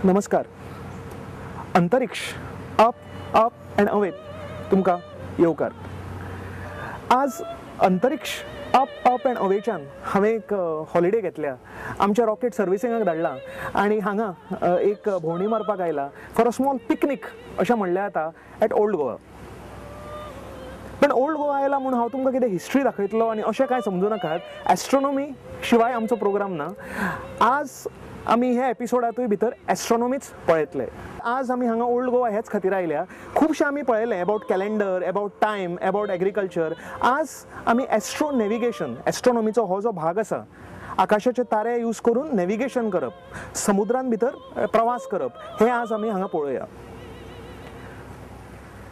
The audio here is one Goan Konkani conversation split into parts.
नमस्कार. अंतरिक्ष अप अप अँड अवेत तुमकां येवकार. आज अंतरिक्ष अप अप अँड अवेच्यान हांवें एक हॉलिडे घेतल्या, आमच्या रॉकेट सर्विसिंगाक धाडला आनी हांगा एक भोंवडी मारपाक आयला फॉर अ स्मॉल पिकनीक अशें म्हणलें जाता एट ओल्ड गोवा. पण ओल्ड गोवा आयला म्हूण हांव तुमकां कितें हिस्ट्री दाखयतलो आनी अशें कांय समजूं नाकात. एस्ट्रोनॉमी शिवाय आमचो प्रोग्राम ना. आज आमी ह्या एपिसोडांतूय भितर एस्ट्रोनॉमीच पळयतले. आज आमी हांगा ओल्ड गोवा हेच खातीर आयल्या. खुबशें आमी पळयलें about calendar, about time, about agriculture. आज आमी एस्ट्रो नॅविगेशन, एस्ट्रोनॉमीचो हो जो भाग आसा, आकाशाचे तारे यूज करून नॅविगेशन करप, समुद्रान भितर प्रवास करप, हें आज आमी हांगा पळोवया.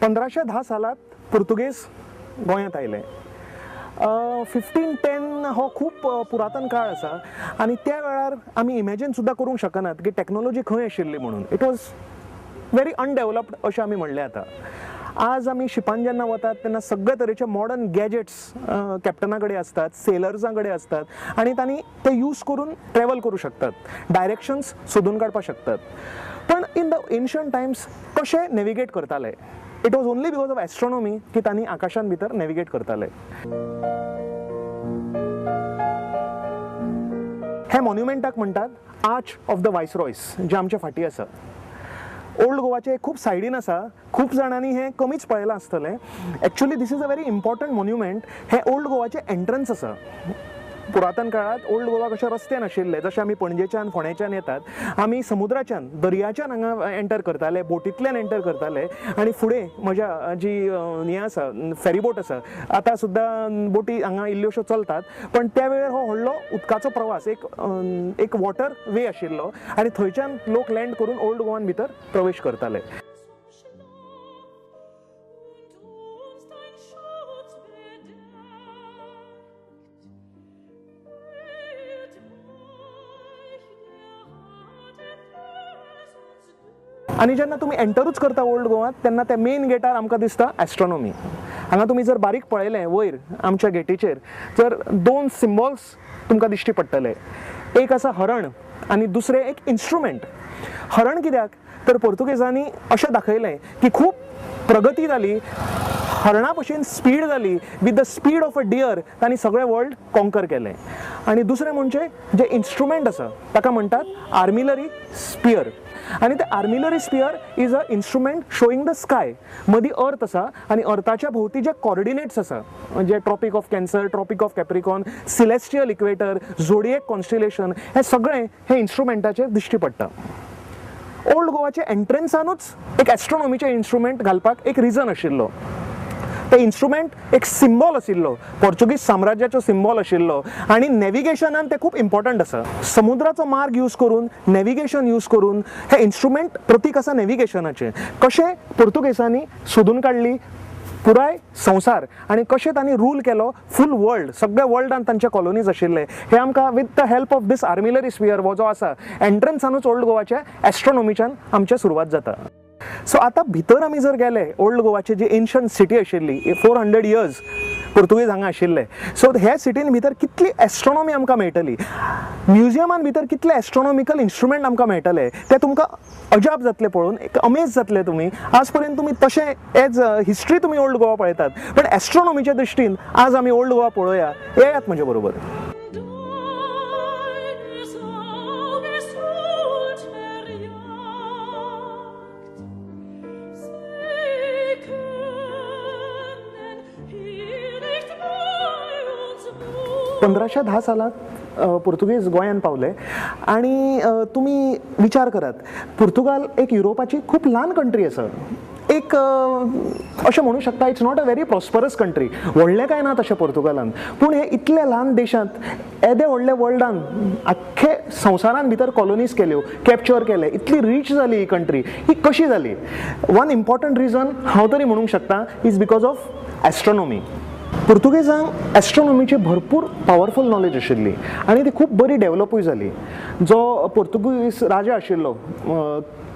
1510 सालांत पुर्तुगेज गोंयांत आयले. 1510 हो खूब पुरातन काळ आसा आनी त्या वेळार आमी इमॅजीन सुद्दां करूंक शकनात की टॅक्नोलॉजी खंय आशिल्ली म्हणून. It was very undeveloped अशें आमी म्हणलें. आतां आज आमी शिपान जेन्ना वतात तेन्ना सगळे तरेचे मॉडर्न गॅजेट्स कॅप्टना कडेन आसतात, सेलर्सां कडेन आसतात आनी तांणी ते यूज करून ट्रॅवल करूं शकतात, डायरेक्शन्स सोदून काडपाक शकतात. पण इन the ancient times कशें नॅविगेट करताले? It was only because of astronomy की तांणी आकाशान भितर नॅविगेट करताले. हे मॉन्युमेंटाक म्हणटात आर्च ऑफ the वायसरॉयस, जे आमच्या फाटीं आसा. ओल्ड गोवाचे खूब सायडीन आसा. खूब जाणांनी हें कमीच पळयलां आसतलें. Actually this is a very important monument. हें ओल्ड गोवाचें एंट्रन्स आसा. पुरातन काळांत ओल्ड गोवा कशे रस्ते नाशिल्ले, जशे आमी पणजेच्यान फोंडेच्यान येतात, आमी समुद्राच्यान दर्याच्यान हांगा एंटर करताले, बोटींतल्यान एंटर करताले आनी फुडें म्हज्या जी हें आसा फेरीबोट आसा, आतां सुद्दां बोटी हांगा इल्ल्योश्यो चलतात, पण त्या वेळार हो व्हडलो उदकाचो प्रवास, एक वॉटर वे आशिल्लो आनी थंयच्यान लोक लँड करून ओल्ड गोवान भितर प्रवेश करताले. आनी जेन्ना तुमी एंटरूच करता ओल्ड गोवात तेन्ना त्या मेन गेटार आमकां दिसता एस्ट्रोनॉमी. हांगा तुमी जर बारीक पळयलें वयर आमच्या गेटीचेर तर दोन सिम्बॉल्स तुमकां दिश्टी पडटले. एक आसा हरण आनी दुसरें एक इन्स्ट्रुमेंट. हरण कित्याक तर पोर्तुगेजांनी अशें दाखयलें की खूब प्रगती जाली, हरणा भशेन स्पीड जाली, with the speed of a deer तांणी सगळें वर्ल्ड कॉन्कर केलें. आनी दुसरें म्हणजे जें इन्स्ट्रुमेंट आसा ताका म्हणटात आर्मिलरी स्पियर. आनी ते armillary sphere is a instrument showing the sky. मदीं अर्थ आसा आनी अर्थाच्या भोंवती जे कॉर्डिनेट्स आसा, म्हणजे tropic of Cancer, tropic of Capricorn, celestial equator, zodiac constellation, हें सगळें हे इन्स्ट्रुमेंटाचेर दिश्टी पडटा. ओल्ड गोवाचे एंट्रन्सानूच एक एस्ट्रोनॉमीचें इन्स्ट्रुमेंट घालपाक एक रिजन आशिल्लो. ते इन्स्ट्रुमेंट एक सिम्बॉल आशिल्लो, पोर्चुगीज साम्राज्याचो सिम्बॉल आशिल्लो आनी नॅविगेशनान ते खूब इम्पॉर्टंट आसा. समुद्राचो मार्ग यूज करून, नॅविगेशन यूज करून, हे इन्स्ट्रुमेंट प्रतीक आसा नॅविगेशनाचें. कशें पोर्तुगेजांनी सोदून काडली पुराय संवसार आनी कशें तांणी रूल केलो फूल वर्ल्ड, सगळ्या वर्ल्डान तांचे कॉलोनीज आशिल्ले, हे आमकां with the help of this armillary sphere हो जो आसा एंट्रन्सानूच ओल्ड गोवाच्या एस्ट्रोनॉमीच्यान आमचें सुरवात जाता. सो आतां भितर आमी जर गेले ओल्ड गोवाची जी एन्शंट सिटी आशिल्ली, 400 इयर्स पुर्तुगेज हांगा आशिल्ले, सो ह्या सिटीन भितर कितली एस्ट्रोनॉमी आमकां मेळटली, म्युझियमान भितर कितले एस्ट्रोनॉमिकल इन्स्ट्रुमेंट आमकां मेळटले, ते तुमकां अजाप जातलें पळोवन, एक अमेज जातले तुमी. आज पर्यंत तुमी तशें एज हिस्ट्री तुमी ओल्ड गोवा पळयतात, पण एस्ट्रोनॉमीच्या दृश्टीन आज आमी ओल्ड गोवा पळोवया. येयात म्हजे बरोबर. 1510 सालांत पुर्तुगेज गोंयांत पावले आनी तुमी विचार करात, पुर्तुगाल एक युरोपाची खूब ल्हान कंट्री आसा. एक अशें म्हणूं शकता it's not a very prosperous country, व्हडलें कांय ना तशें पुर्तुगालान, पूण हे इतल्या ल्हान देशांत येदे व्हडल्या वर्ल्डान आख्खे संवसारान भितर कॉलोनीज केल्यो, कॅप्चर केले, इतली रीच जाली ही कंट्री. ही कशी जाली? वन इम्पॉर्टंट रिजन हांव तरी म्हणूंक शकता is because of astronomy. पुर्तुगेजांक एस्ट्रोनॉमीची भरपूर पावरफूल नॉलेज आशिल्ली आनी ती खूब बरी डेवलपूय जाली. जो पुर्तुगीज राजा आशिल्लो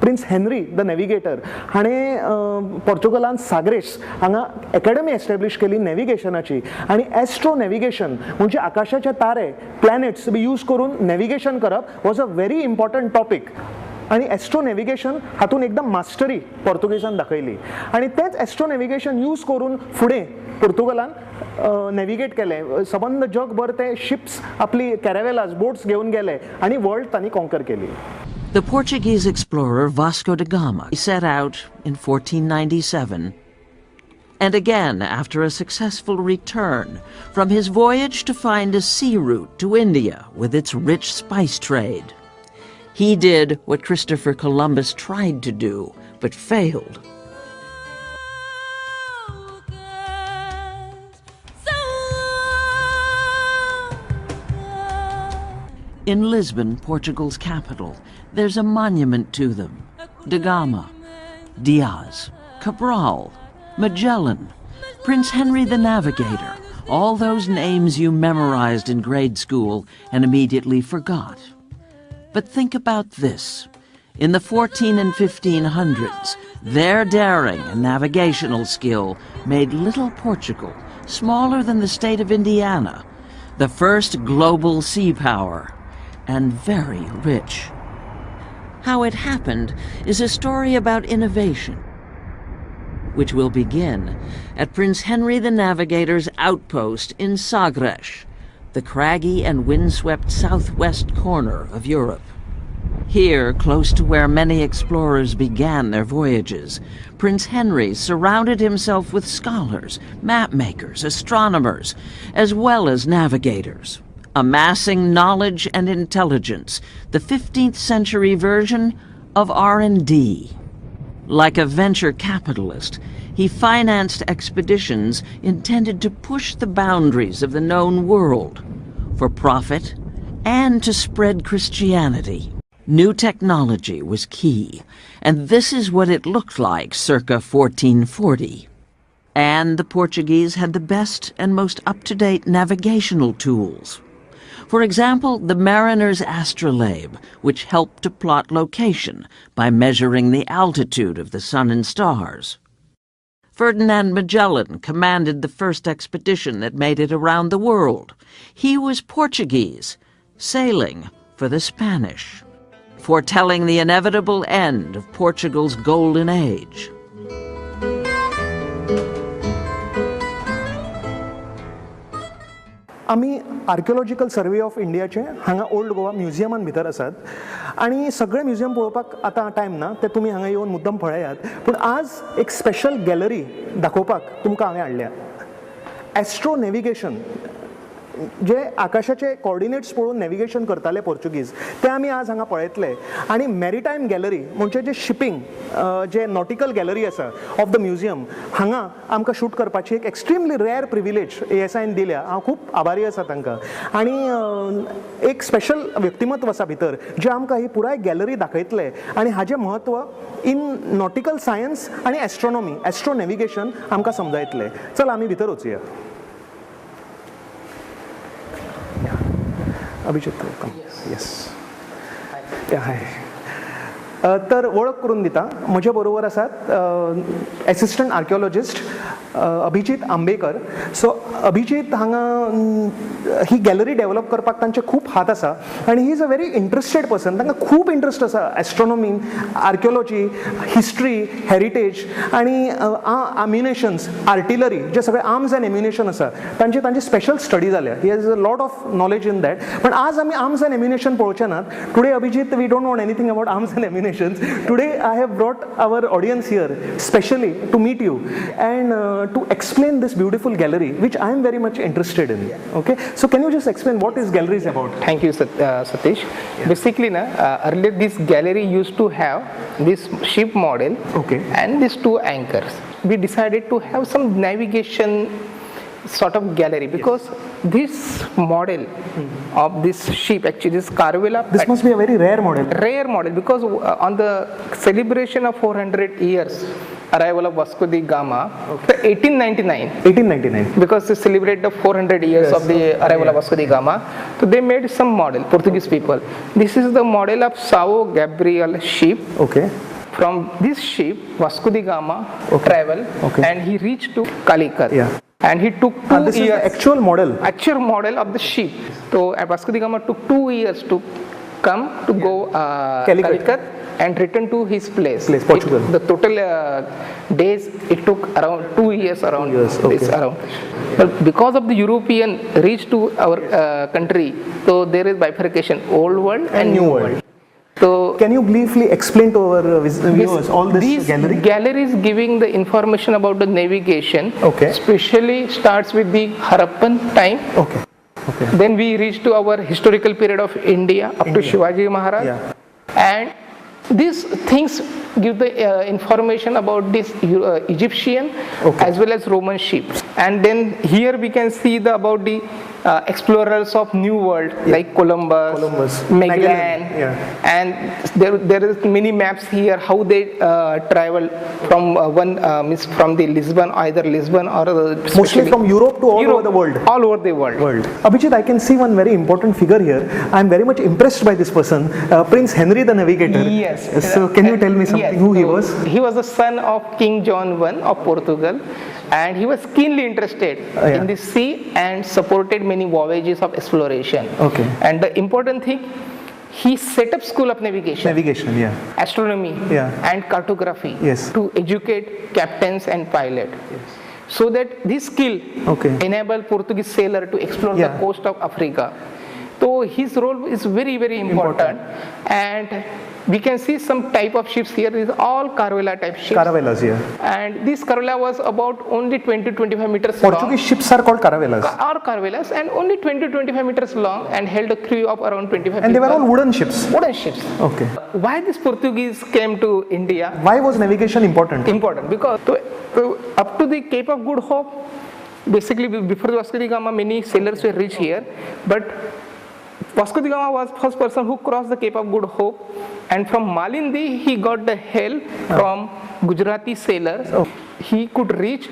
प्रिन्स हेनरी the navigator हाणें पोर्तुगलान साग्रेस हांगा एकेडमी एस्टेब्लीश केली नॅविगेशनाची आनी एस्ट्रो नॅविगेशन म्हणजे आकाशाचे तारे, प्लॅनेट्स बी यूज करून नॅविगेशन करप was a very important topic. आनी एस्ट्रो नॅविगेशन हातून एकदम मास्टरी पोर्तुगेजान दाखयली आनी तेंच एस्ट्रो नॅविगेशन यूज करून फुडें पोर्तुगलान नॅविगेट केलें. सबंद जगभर ते शिप्स आपली कॅरेवेलास बोट्स घेवन गेले आनी वर्ल्ड तांणी कॉन्कर केली. The Portuguese explorer Vasco da Gama set out in 1497, and again after a successful return from his voyage to find a sea route to India with its rich spice trade. He did what Christopher Columbus tried to do, but failed. In Lisbon, Portugal's capital, there's a monument to them. Da Gama, Diaz, Cabral, Magellan, Prince Henry the Navigator, all those names you memorized in grade school and immediately forgot. But think about this. In the 14 and 1500s, their daring and navigational skill made little Portugal, smaller than the state of Indiana, the first global sea power, and very rich. How it happened is a story about innovation, which will begin at Prince Henry the Navigator's outpost in Sagres, the craggy and windswept southwest corner of Europe. Here, close to where many explorers began their voyages, Prince Henry surrounded himself with scholars, map makers, astronomers, as well as navigators, amassing knowledge and intelligence, the 15th century version of R&D. Like a venture capitalist, he financed expeditions intended to push the boundaries of the known world for profit and to spread Christianity. New technology was key, and this is what it looked like circa 1440. And the Portuguese had the best and most up-to-date navigational tools. For example, the mariner's astrolabe, which helped to plot location by measuring the altitude of the sun and stars. Ferdinand Magellan commanded the first expedition that made it around the world. He was Portuguese, sailing for the Spanish, foretelling the inevitable end of Portugal's golden age. आमी आर्किओलॉजिकल सर्वे ऑफ इंडियाचे हांगा ओल्ड गोवा म्युझियमान भितर आसात आनी सगळे म्युझियम पळोवपाक आतां टायम ना, ते तुमी हांगा येवन मुद्दम पळयात. पूण आज एक स्पेशल गॅलरी दाखोवपाक तुमकां हांवें हाडल्या. एस्ट्रो नॅविगेशन, जे आकाशाचे कॉर्डिनेट्स पळोवन नॅविगेशन करताले पोर्चुगीज, ते आमी आज हांगा पळयतले. आनी मॅरिटायम गॅलरी म्हणजे जे शिपींग, जे नॉटिकल गॅलरी आसा ऑफ the museum, हांगा आमकां शूट करपाची एक एक्स्ट्रिमली रेअर प्रिविलेज एएसआयन दिल्या. हांव खूब आभारी आसा तांकां. आनी एक स्पेशल व्यक्तिमत्व आसा भितर जे आमकां ही पुराय गॅलरी दाखयतले आनी हाजें म्हत्व इन नॉटिकल सायन्स आनी एस्ट्रोनॉमी, एस्ट्रो नॅविगेशन आमकां समजायतले. चल आमी भितर वचुया. अभिजित, welcome. Yes, हाय. तर वळख करून दिता, म्हजे बरोबर आसात एसिस्टंट आर्किओलॉजिस्ट अभिजीत आंबेकर. सो अभिजीत हांगा ही गॅलरी डेव्हलप करपाक तांचे खूब हात आसा आनी he is a very interested person. तांकां खूब इंट्रस्ट आसा एस्ट्रोनॉमीन, आर्किओलॉजी, हिस्ट्री, हेरिटेज आनी अम्युनेशन्स, आर्टिलरी, जे सगळे आर्म्स अँड एम्युनेशन आसा तांचे तांची स्पेशल स्टडी जाल्या. He has a lot of knowledge in that. पण आज आमी आर्म्स अँड एम्युनेशन पळोवचे नात. Today Abhijit, we don't want anything about arms and ammunitions. Today I have brought our audience here specially to meet you and to explain this beautiful gallery, which I am very much interested in. Okay, so can you just explain what is gallery is about? Thank you, Satish. Yeah. Basically, na, earlier this gallery used to have this ship model, okay, and these two anchors. We decided to have some navigation sort of gallery because this model of this ship, actually this Caravela, this must be a very rare model. Rare model because on the celebration of 400 years arrival of Vasco da Gama, okay, 1899. 1899. Because to celebrate the 400 years, yes, of the arrival of Vasco da Gama, so they made some model, Portuguese people. This is the model of Sao Gabriel ship. Okay. From this ship, Vasco da Gama traveled, okay, and he reached to Calicut. Yeah. And he took 2 this years. Is the actual model. Actual model of the ship. So Vasco da Gama took 2 years to come to go Calicut. and returned to his place. Place, Portugal. The total days it took around 2 years around. 2 years, okay. This around. But because of the European reach to our country, so there is bifurcation, old world and new world. So can you briefly explain to our viewers all this these gallery? Galleries giving the information about the navigation. Okay. Especially starts with the Harappan time. Okay. Okay. Then we reach to our historical period of India up to Shivaji Maharaj. Yeah. And these things give the information about this Egyptian as well as Roman ships. And then here we can see the about the explorers of New World, like Columbus, Magellan, yeah. And there is many maps here how they travel from from the Lisbon, either Lisbon or mostly from Europe to all over the world. All over the world. Abhijit, I can see one very important figure here. I am very much impressed by this person, Prince Henry the Navigator. Yes. So can you tell me something? Yes. Who he was? He was the son of King John I of Portugal, and he was keenly interested in the sea and supported many voyages of exploration. Okay. And the important thing, he set up school of navigation. Navigation, yeah. Astronomy, yeah. And cartography, yes. To educate captains and pilots. Yes. So that this skill enable Portuguese sailor to explore the coast of Africa. So his role is very, very important. And we can see some type of ships here. These all Caravela type ships. Caravelas, yeah. And this Caravela was about only 20 to 25 meters long. Portuguese ships are called Caravelas. Are Caravelas, and only 20 to 25 meters long and held a crew of around 25 And people. They were all wooden ships? Wooden ships. Okay. Why this Portuguese came to India? Why was navigation important? Important because up to the Cape of Good Hope, basically before the Vasco da Gama, many sailors were rich here, but Vasco da Gama was first person who crossed the Cape of Good Hope, and from Malindi he got the help from Gujarati sailors. Oh. He could reach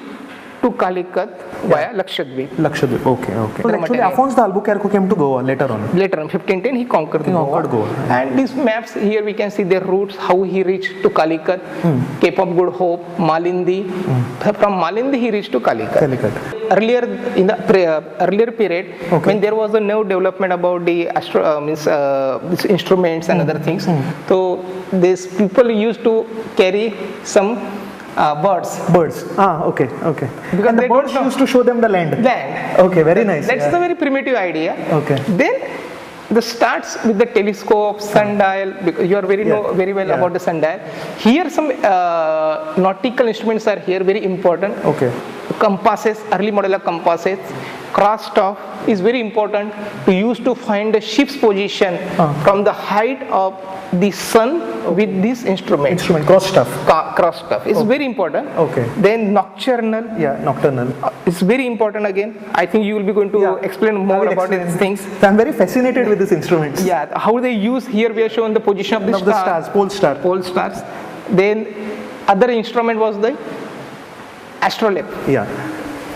to Calicut via Lakshadweep. Lakshadweep, okay, okay. Well, actually, Afonso de Albuquerque came to Goa later on. Later on, 1510, he conquered Goa. And these maps here we can see their routes, how he reached to Calicut, Cape of Good Hope, Malindi. From Malindi he reached to Calicut. Earlier in the earlier period, when there was a no development about the these instruments and other things, so these people used to carry some birds. Birds. Ah, okay, okay. Because and the birds used to show them the land. Land. Okay, very nice. That's a very primitive idea. Okay. Then the starts with the telescope, sundial. Because you are very know very well about the sundial. Here some nautical instruments are here, very important. Okay. Compasses, early model of compasses. Cross staff is very important to use to find the ship's position from the height of the sun with this instrument. Instrument, cross staff. Cross staff is very important. Okay. Then nocturnal. Yeah, nocturnal. It's very important again. I think you will be going to explain more about these things. I'm very fascinated with these instruments. Yeah, how they use here we are shown the position of the stars, pole star. Pole stars. Then other instrument was the astrolabe. Yeah.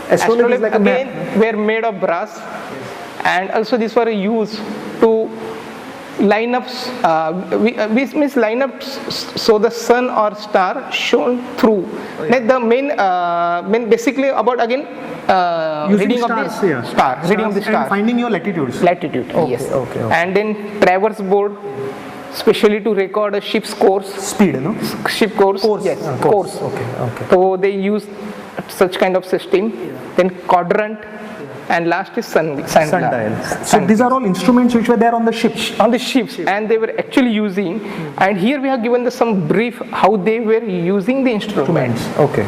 Astrolabe is like again a map. Were made of brass, and also these were used to line up, means line up so the sun or star shone through. Oh, yeah. The main basically about again reading stars, of the star, reading of the star, and finding your latitudes. Latitude, okay, yes. Okay, okay. And then traverse board, especially to record a ship's course. Speed, no? Ship course. Course. Yes, course. course. Okay, okay. So they use such kind of system. Then quadrant, and last is sundial. So these are all instruments which were there on the ships. On the ships, and they were actually using. And here we have given some brief how they were using the instruments. Okay.